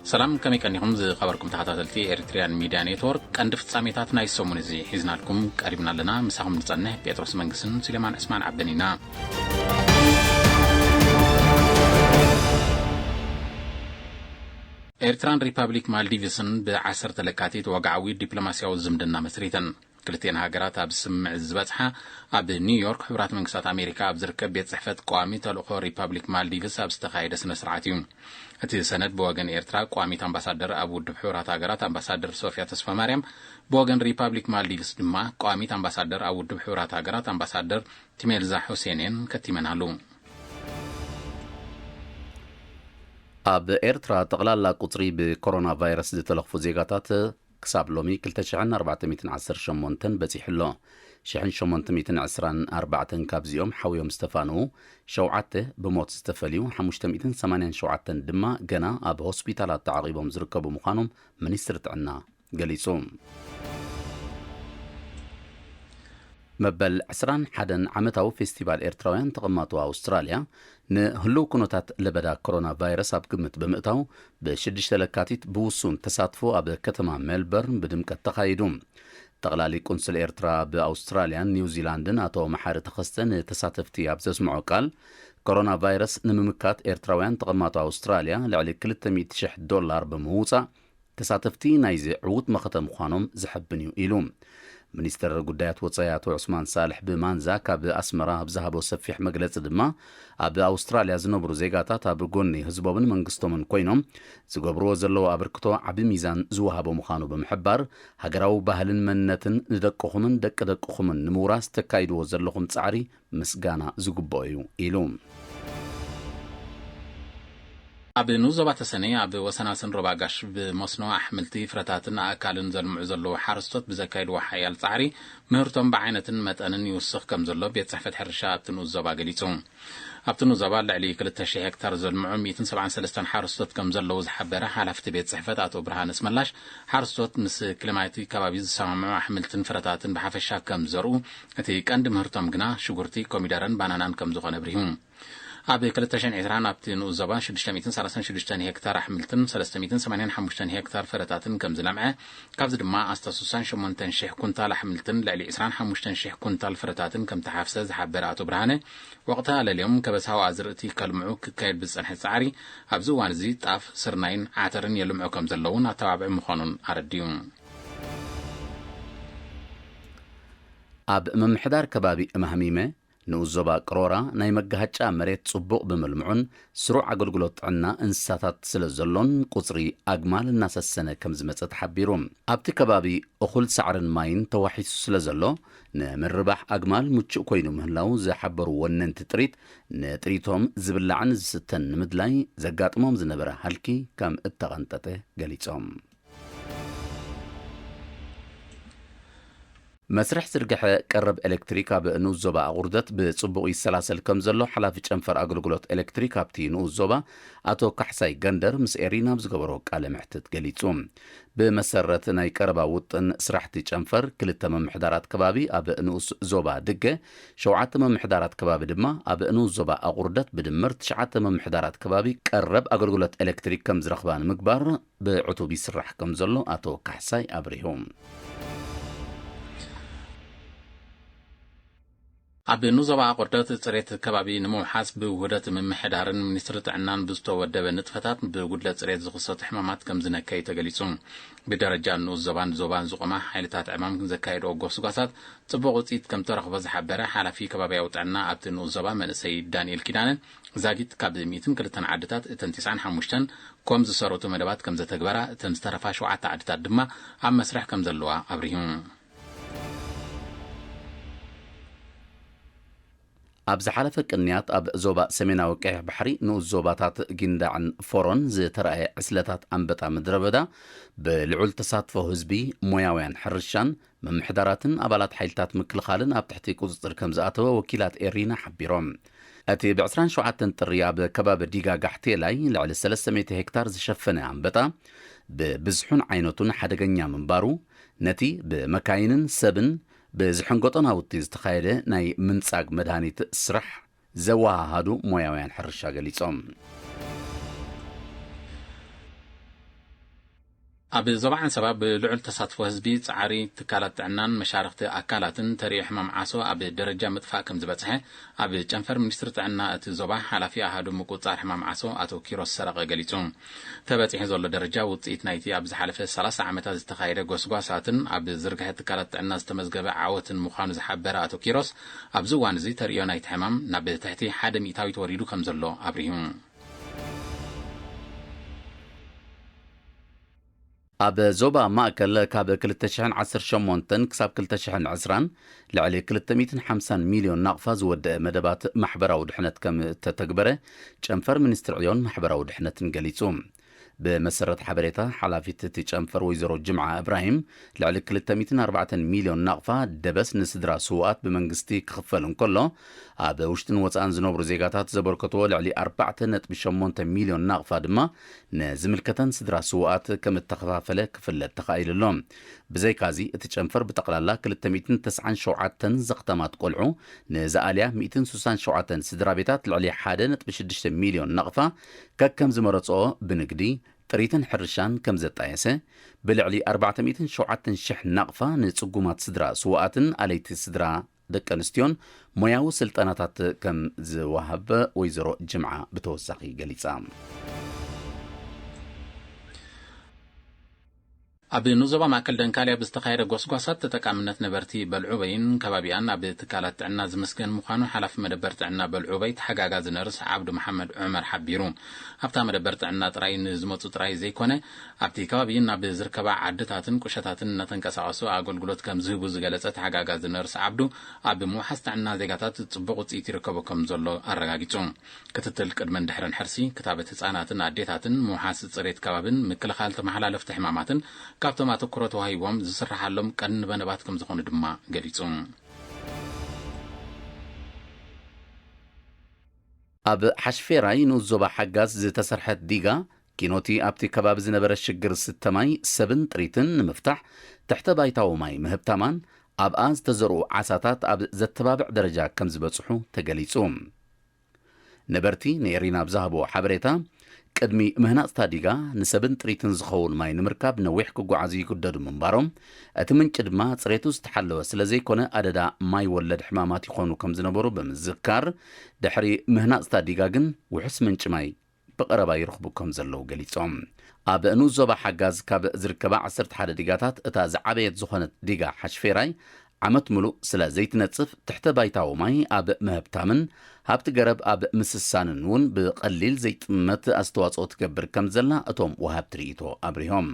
ሰላም፣ ከመይ ቀኒኹም ዝኸበርኩም ተኸታተልቲ ኤሪትሪያን ሚድያ ኔትወርክ? ቀንዲ ፍጻሜታት ናይ ሰሙን እዚ ሒዝናልኩም ቀሪብና ኣለና። ምሳኹም ንጸንሕ ጴጥሮስ መንግስትን ሱሌማን ዕስማን ዓበን ኢና። ኤርትራን ሪፓብሊክ ማልዲቭስን ብ ዓሰርተ ለካቲት ወግዓዊ ዲፕሎማስያዊ ዝምድና መስሪተን። ክልቲኤን ሃገራት ኣብ ስምምዕ ዝበጽሓ ኣብ ኒውዮርክ ሕቡራት መንግስታት ኣሜሪካ ኣብ ዝርከብ ቤት ጽሕፈት ቀዋሚ ተልእኾ ሪፓብሊክ ማልዲቭስ ኣብ ዝተኻየደ ስነ ስርዓት እዩ። እቲ ሰነድ ብወገን ኤርትራ ቀዋሚት ኣምባሳደር ኣብ ውድብ ሕቡራት ሃገራት ኣምባሳደር ሶፊያ ተስፋማርያም፣ ብወገን ሪፓብሊክ ማልዲቭስ ድማ ቀዋሚት ኣምባሳደር ኣብ ውድብ ሕቡራት ሃገራት ኣምባሳደር ቲሜልዛ ሑሴንን ከቲመናሉ። ኣብ ኤርትራ ጠቕላላ ቁጽሪ ብኮሮና ቫይረስ ዝተለኽፉ ዜጋታት ክሳብ ሎሚ ክልተ ሽሕን ኣርባዕተ ሚእትን ዓሰርተ ሸሞንተን በጺሑ ኣሎ። ሽሕን ሸሞንተ ሚእትን ዕስራን ኣርባዕተን ካብዚኦም ሓውዮም ዝተፋንዉ፣ ሸውዓተ ብሞት ዝተፈልዩ፣ ሓሙሽተ ሚእትን ሰማንያን ሸውዓተን ድማ ገና ኣብ ሆስፒታላት ተዓቒቦም ዝርከቡ ምዃኖም ሚኒስትሪ ጥዕና ገሊጹ። መበል ዕስራን ሓደን ዓመታዊ ፌስቲቫል ኤርትራውያን ተቐማጦ ኣውስትራልያ ንህሉው ኩነታት ለበዳ ኮሮና ቫይረስ ኣብ ግምት ብምእታው፣ ብሽዱሽተ ለካቲት ብውሱን ተሳትፎ ኣብ ከተማ ሜልበርን ብድምቀት ተኻይዱ። ጠቕላሊ ቁንስል ኤርትራ ኣብ ኣውስትራልያን ኒውዚላንድን ኣቶ መሓሪ ተኸስተ ንተሳተፍቲ ኣብ ዘስምዖ ቃል፣ ኮሮና ቫይረስ ንምምካት ኤርትራውያን ተቐማጦ ኣውስትራልያ ልዕሊ ክልተ ሚእቲ ሽሕ ዶላር ብምውጻእ፣ ተሳተፍቲ ናይዚ ዕዉት መኸተ ምዃኖም ዘሐብን እዩ ኢሉ። ሚኒስትር ጉዳያት ወጻኢ ኣቶ ዑስማን ሳልሕ ብማንዛ ካብ ኣስመራ ኣብ ዝሃቦ ሰፊሕ መግለጺ ድማ፣ ኣብ ኣውስትራልያ ዝነብሩ ዜጋታት ኣብ ጎኒ ህዝቦምን መንግስቶምን ኮይኖም ዝገብርዎ ዘለዉ ኣበርክቶ ዓቢ ሚዛን ዝወሃቦ ምዃኑ ብምሕባር፣ ሃገራዊ ባህልን መንነትን ንደቅኹምን ደቂ ደቅኹምን ንምውራስ ተካይድዎ ዘለኹም ጻዕሪ ምስጋና ዝግብኦ እዩ ኢሉ። ኣብ ንኡስ ዞባ ተሰነይ ኣብ ወሰናስን ሩባ ጋሽ ብመስኖ ኣሕምልቲ፣ ፍረታትን ኣእካልን ዘልምዑ ዘለዉ ሓረስቶት ብዘካይድዎ ሓያል ጻዕሪ ምህርቶም ብዓይነትን መጠንን ይውስኽ ከም ዘሎ ቤት ጽሕፈት ሕርሻ ኣብቲ ንኡስ ዞባ ገሊጹ። ኣብቲ ንኡስ ዞባ ልዕሊ ክልተ ሽሕ ሄክታር ዘልምዑ ሚእትን ሰብዓን ሰለስተን ሓረስቶት ከም ዘለዉ ዝሓበረ ሓላፊ እቲ ቤት ጽሕፈት ኣቶ ብርሃነ ኣስመላሽ፣ ሓረስቶት ምስ ክሊማት ከባቢ ዝሰማምዑ ኣሕምልትን ፍረታትን ብሓፈሻ ከም ዝዘርኡ፣ እቲ ቀንዲ ምህርቶም ግና ሽጉርቲ፣ ኮሚደረን ባናናን ከም ዝኾነ ኣብሪሁ። ኣብ ክልተ ሽሕን ዕስራን ኣብቲ ንኡስ ዞባ ሽዱሽተ ሚእትን ሰላሳን ሽዱሽተን ሄክታር ኣሕምልትን ሰለስተ ሚእትን ሰማንያን ሓሙሽተን ሄክታር ፍረታትን ከም ዝለምዐ፣ ካብዚ ድማ ኣስታት ስሳን ሸሞንተን ሽሕ ኩንታል ኣሕምልትን ልዕሊ ዕስራን ሓሙሽተን ሽሕ ኩንታል ፍረታትን ከም ተሓፍሰ ዝሓበረ ኣቶ ብርሃነ፣ ወቕቲ ኣለልዮም ከበሳዊ ኣዝርእቲ ከልምዑ ክካየድ ብዝጸንሐ ጻዕሪ፣ ኣብዚ እዋን እዚ ጣፍ፣ ስርናይን ዓተርን የልምዑ ከም ዘለዉን ኣተባብዒ ምዃኑን ኣረዲኡ። ኣብ ምምሕዳር ከባቢ እማህሚመ ንኡስ ዞባ ቅሮራ ናይ መጋሃጫ መሬት ጽቡቕ ብምልምዑን ስሩዕ ኣገልግሎት ጥዕና እንስሳታት ስለ ዘሎን ቁጽሪ ኣግማል እናሰሰነ ከም ዝመጸ ተሓቢሩ። ኣብቲ ከባቢ እኹል ሳዕርን ማይን ተዋሒሱ ስለ ዘሎ፣ ንምርባሕ ኣግማል ምቹእ ኮይኑ ምህላው ዝሓበሩ ወነንቲ ጥሪት፣ ንጥሪቶም ዝብላዕን ዝስተን ንምድላይ ዘጋጥሞም ዝነበረ ሃልኪ ከም እተቐንጠጠ ገሊጾም። መስርሕ ዝርግሐ ቀረብ ኤሌክትሪክ ኣብ ንኡስ ዞባ ኣቑርደት ብጽቡቕ ይሰላሰል ከም ዘሎ ሓላፊ ጨንፈር ኣገልግሎት ኤሌክትሪክ ኣብቲ ንኡስ ዞባ ኣቶ ካሕሳይ ገንደር ምስ ኤሪና ኣብ ዝገበሮ ቃለ መሕትት ገሊጹ። ብመሰረት ናይ ቀረባ ውጥን ስራሕቲ ጨንፈር፣ ክልተ ምምሕዳራት ከባቢ ኣብ ንኡስ ዞባ ድገ፣ ሸውዓተ ምምሕዳራት ከባቢ ድማ ኣብ ንኡስ ዞባ ኣቑርደት ብድምር ትሽዓተ ምምሕዳራት ከባቢ ቀረብ ኣገልግሎት ኤሌክትሪክ ከም ዝረኽባ ንምግባር ብዕቱብ ይስራሕ ከም ዘሎ ኣቶ ካሕሳይ ኣብሪሁ። ኣብ ንኡስ ዞባ ኣቑርደት ጽሬት ከባቢ ንምውሓስ ብውህደት ምምሕዳርን ሚኒስትሪ ጥዕናን ብዝተወደበ ንጥፈታት ብጉድለት ጽሬት ዝኽሰቱ ሕማማት ከም ዝነከዩ ተገሊጹ። ብደረጃ ንኡስ ዞባን ዞባን ዝቖማ ሓይልታት ዕማም ዘካየድኦ ጎስጓሳት ጽቡቕ ውጽኢት ከም ተረኽቦ ዝሓበረ ሓላፊ ከባብያዊ ጥዕና ኣብቲ ንኡስ ዞባ መንእሰይ ዳንኤል ኪዳነ፣ ዛጊት ካብ ሚእትን ክልተን ዓድታት እተን ተስዓን ሓሙሽተን ኮም ዝሰረቱ መደባት ከም ዘተግበራ፣ እተን ዝተረፋ ሸውዓተ ዓድታት ድማ ኣብ መስርሕ ከም ዘለዋ ኣብሪሁ። ኣብ ዝሓለፈ ቅንያት ኣብ ዞባ ሰሜናዊ ቀይሕ ባሕሪ ንኡስ ዞባታት ጊንዳዕን ፎሮን ዝተረኣየ ዕስለታት ኣንበጣ ምድረ በዳ ብልዑል ተሳትፎ ህዝቢ፣ ሞያውያን ሕርሻን ምምሕዳራትን ኣባላት ሓይልታት ምክልኻልን ኣብ ትሕቲ ቁጽጽር ከም ዝኣተወ ወኪላት ኤሪና ሓቢሮም። እቲ ብ ዕስራን ሸውዓተን ጥሪ ኣብ ከባቢ ዲጋ ጋሕቴላይ ልዕሊ ሰለስተ ሚእቲ ሄክታር ዝሸፈነ ኣንበጣ ብብዝሑን ዓይነቱን ሓደገኛ ምንባሩ፣ ነቲ ብመካይንን ሰብን ብዝሕንገጦ ናውቲ ዝተኻየደ ናይ ምንጻግ መድሃኒት ስራሕ ዘወሃሃዱ ሞያውያን ሕርሻ ገሊጾም። ኣብ ዞባ ዓንሰባ ብልዑል ተሳትፎ ህዝቢ፣ ጻዕሪ ትካላት ጥዕናን መሻርኽቲ ኣካላትን ተርእዮ ሕማም ዓሶ ኣብ ደረጃ ምጥፋእ ከም ዝበጽሐ ኣብ ጨንፈር ሚኒስትሪ ጥዕና እቲ ዞባ ሓላፊ ኣሃዱ ምቁጽጻር ሕማም ዓሶ ኣቶ ኪሮስ ሰረቐ ገሊጹ። ተበጺሑ ዘሎ ደረጃ ውጽኢት ናይቲ ኣብ ዝሓለፈ ሰላሳ ዓመታት ዝተኻየደ ጎስጓሳትን ኣብ ዝርግሐ ትካላት ጥዕና ዝተመዝገበ ዓወትን ምዃኑ ዝሓበረ ኣቶ ኪሮስ፣ ኣብዚ እዋን እዚ ተርእዮ ናይቲ ሕማም ናብ ትሕቲ ሓደ ሚእታዊት ወሪዱ ከም ዘሎ ኣብሪሁ። ኣብ ዞባ ማእከል ካብ ክልተ ሽሕን ዓሰርተ ሸሞንተን ክሳብ ክልተ ሽሕን ዕስራን ልዕሊ ክልተ ሚእትን ሓምሳን ሚልዮን ናቕፋ ዝወደአ መደባት ማሕበራዊ ድሕነት ከም እተተግበረ ጨንፈር ሚኒስትሪ ዕዮን ማሕበራዊ ድሕነትን ገሊጹ። ብመሰረት ሓበሬታ ሓላፊት እቲ ጨንፈር ወይዘሮ ጅምዓ እብራሂም፣ ልዕሊ ክልተ ሚእትን ኣርባዕተን ሚልዮን ናቕፋ ደበስ ንስድራ ስዉኣት ብመንግስቲ ክኽፈል እንከሎ፣ ኣብ ውሽጥን ወጻእን ዝነብሩ ዜጋታት ዘበርከትዎ ልዕሊ ኣርባዕተ ነጥቢ ሸሞንተ ሚልዮን ናቕፋ ድማ ንዝምልከተን ስድራ ስዉኣት ከም እተኸፋፈለ ክፍለጥ ተኻኢሉ ኣሎ። ብዘይካዚ፣ እቲ ጨንፈር ብጠቕላላ ክልተ ሚእትን ተስዓን ሸውዓተን ዘኽተማት ቆልዑ ንዝኣልያ ሚእትን ስሳን ሸውዓተን ስድራ ቤታት ልዕሊ ሓደ ነጥቢ ሽዱሽተ ሚልዮን ናቕፋ ከከም ዝመረጽኦ ብንግዲ፣ ጥሪትን ሕርሻን ከም ዘጣየሰ፣ ብልዕሊ ኣርባዕተ ሚእትን ሸውዓተን ሽሕ ናቕፋ ንጽጉማት ስድራ ስዉኣትን ኣለይቲ ስድራ ደቂ ኣንስትዮን ሞያዊ ስልጠናታት ከም ዝወሃብ ወይዘሮ ጅምዓ ብተወሳኺ ገሊጻ። ኣብ ንዞባ ማእከል ደንካልያ ብዝተኻየደ ጎስጓሳት ተጠቃምነት ነበርቲ በልዑበይን ከባቢኣን ኣብ ትካላት ጥዕና ዝምስገን ምዃኑ ሓላፊ መደበር ጥዕና በልዑበይ ተሓጋጋዚ ነርስ ዓብዱ መሓመድ ዑመር ሓቢሩ። ኣብታ መደበር ጥዕና ጥራይ ንዝመጹ ጥራይ ዘይኮነ፣ ኣብቲ ከባቢ ናብ ዝርከባ ዓድታትን ቁሸታትን እናተንቀሳቐሱ ኣገልግሎት ከም ዝህቡ ዝገለጸ ተሓጋጋዚ ነርስ ዓብዱ፣ ኣብ ምውሓስ ጥዕና ዜጋታት ጽቡቕ ውጽኢት ይርከቦ ከም ዘሎ ኣረጋጊጹ። ክትትል ቅድመን ድሕረን ሕርሲ፣ ክታበት ህጻናትን ኣዴታትን፣ ምውሓስ ጽሬት ከባብን ምክልኻል ተመሓላለፍቲ ሕማማትን ካብቶም ኣተኩሮ ተዋሂቦም ዝስርሓሎም ቀንዲ መደባት ከም ዝኾኑ ድማ ገሊጹ። ኣብ ሓሽፌራይ ንኡስ ዞባ ሓጋዝ ዝተሰርሐት ዲጋ፣ ኪኖቲ ኣብቲ ከባቢ ዝነበረ ሽግር ስተ ማይ፣ ሰብን ጥሪትን ንምፍታሕ ትሕተ ባይታዊ ማይ ምህብታማን ኣብኣ ዝተዘርኡ ዓሳታት ኣብ ዘተባብዕ ደረጃ ከም ዝበጽሑ ተገሊጹ። ነበርቲ ንኤሪና ኣብ ዝሃብዎ ሓበሬታ፣ ቅድሚ ምህናጽ እታ ዲጋ ንሰብን ጥሪትን ዝኸውን ማይ ንምርካብ ነዊሕ ክጓዓዙ ይግደዱ ምንባሮም፣ እቲ ምንጪ ድማ ጽሬቱ ዝተሓለወ ስለ ዘይኮነ ኣደዳ ማይ ወለድ ሕማማት ይኾኑ ከም ዝነበሩ ብምዝካር፣ ድሕሪ ምህናጽ እታ ዲጋ ግን ውሑስ ምንጪ ማይ ብቐረባ ይረኽቡ ከም ዘለዉ ገሊጾም። ኣብ ንኡስ ዞባ ሓጋዝ ካብ ዝርከባ ዓሰርተ ሓደ ዲጋታት እታ ዝዓበየት ዝኾነት ዲጋ ሓሽፌራይ ዓመት ምሉእ ስለ ዘይትነጽፍ፣ ትሕተ ባይታዊ ማይ ኣብ ምህብታምን ሃብቲ ገረብ ኣብ ምስሳንን እውን ብቐሊል ዘይጥመት ኣስተዋጽኦ ትገብር ከም ዘላ እቶም ወሃብቲ ርእይቶ ኣብሪሆም።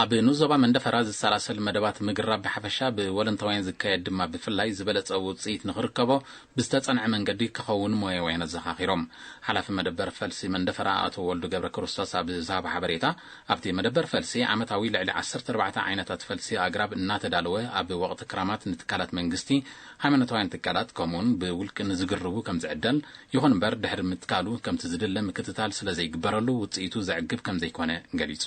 ኣብ ንኡስ ዞባ መንደፈራ ዝሰላሰል መደባት ምግራብ ብሓፈሻ፣ ብወለንታውያን ዝካየድ ድማ ብፍላይ ዝበለጸ ውጽኢት ንኽርከቦ ብዝተጸንዐ መንገዲ ክኸውን ሞያውያን ኣዘኻኺሮም። ሓላፊ መደበር ፈልሲ መንደፈራ ኣቶ ወልዱ ገብረ ክርስቶስ ኣብ ዝሃቦ ሓበሬታ፣ ኣብቲ መደበር ፈልሲ ዓመታዊ ልዕሊ ዓሰርተ ኣርባዕተ ዓይነታት ፈልሲ ኣግራብ እናተዳለወ ኣብ ወቕቲ ክራማት ንትካላት መንግስቲ፣ ሃይማኖታውያን ትካላት ከምኡውን ብውልቂ ንዝግርቡ ከም ዝዕደል፣ ይኹን እምበር ድሕሪ ምትካሉ ከምቲ ዝድለ ምክትታል ስለ ዘይግበረሉ ውጽኢቱ ዘዕግብ ከም ዘይኮነ ገሊጹ።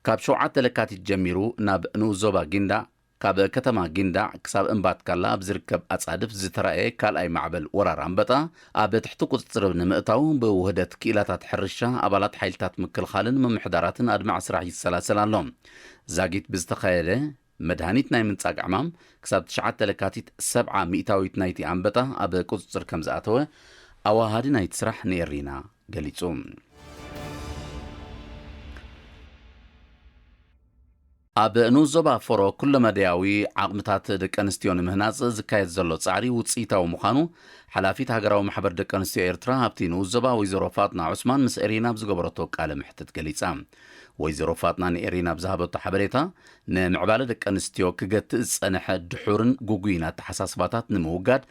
ካብ ሸውዓተ ለካቲት ጀሚሩ ናብ ንኡስ ዞባ ጊንዳዕ፣ ካብ ከተማ ጊንዳዕ ክሳብ እምባትካላ ኣብ ዝርከብ ኣጻድፍ ዝተራእየ ካልኣይ ማዕበል ወራር ኣንበጣ ኣብ ትሕቲ ቁጽጽር ንምእታው ብውህደት ክኢላታት ሕርሻ ኣባላት ሓይልታት ምክልኻልን ምምሕዳራትን ኣድማዒ ስራሕ ይሰላሰል ኣሎ። ዛጊት ብዝተኻየደ መድሃኒት ናይ ምንጻግ ዕማም ክሳብ ትሽዓተ ለካቲት ሰብዓ ሚእታዊት ናይቲ ኣንበጣ ኣብ ቁጽጽር ከም ዝኣተወ ኣዋሃዲ ናይቲ ስራሕ ንኤሪና ገሊጹ። ኣብ ንኡስ ዞባ ፎሮ ኩለመዳያዊ ዓቕምታት ደቂ ኣንስትዮ ንምህናጽ ዝካየድ ዘሎ ጻዕሪ ውጽኢታዊ ምዃኑ ሓላፊት ሃገራዊ ማሕበር ደቂ ኣንስትዮ ኤርትራ ኣብቲ ንኡስ ዞባ ወይዘሮ ፋጥና ዑስማን ምስ ኤሪና ኣብ ዝገበረቶ ቃለ መሕትት ገሊጻ። ወይዘሮ ፋጥና ንኤሪና ኣብ ዝሃበቶ ሓበሬታ፣ ንምዕባለ ደቂ ኣንስትዮ ክገትእ ዝጸንሐ ድሑርን ግጉይን ኣተሓሳስባታት ንምውጋድ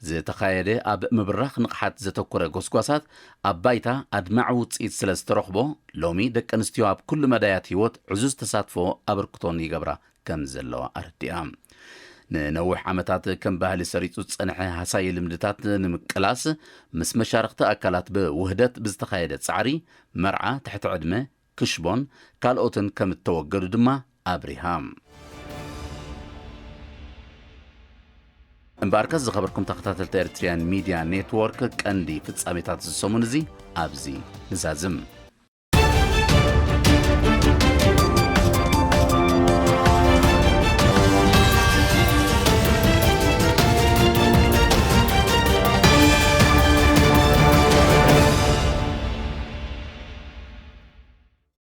ዝተኻየደ ኣብ ምብራኽ ንቕሓት ዘተኮረ ጎስጓሳት ኣብ ባይታ ኣድማዒ ውጽኢት ስለ ዝተረኽቦ፣ ሎሚ ደቂ ኣንስትዮ ኣብ ኩሉ መዳያት ህይወት ዕዙዝ ተሳትፎ ኣበርክቶን ይገብራ ከም ዘለዋ ኣረዲኣ። ንነዊሕ ዓመታት ከም ባህሊ ሰሪጹ ዝጸንሐ ሃሳዪ ልምድታት ንምቅላስ፣ ምስ መሻርኽቲ ኣካላት ብውህደት ብዝተኻየደ ጻዕሪ፣ መርዓ ትሕቲ ዕድመ፣ ክሽቦን ካልኦትን ከም እተወገዱ ድማ ኣብሪሃ። እምበኣርከስ ዝኸበርኩም ተኸታተልቲ ኤርትርያን ሚድያ ኔትወርክ፣ ቀንዲ ፍጻሜታት ዝሰሙን እዚ ኣብዚ ንዛዝም።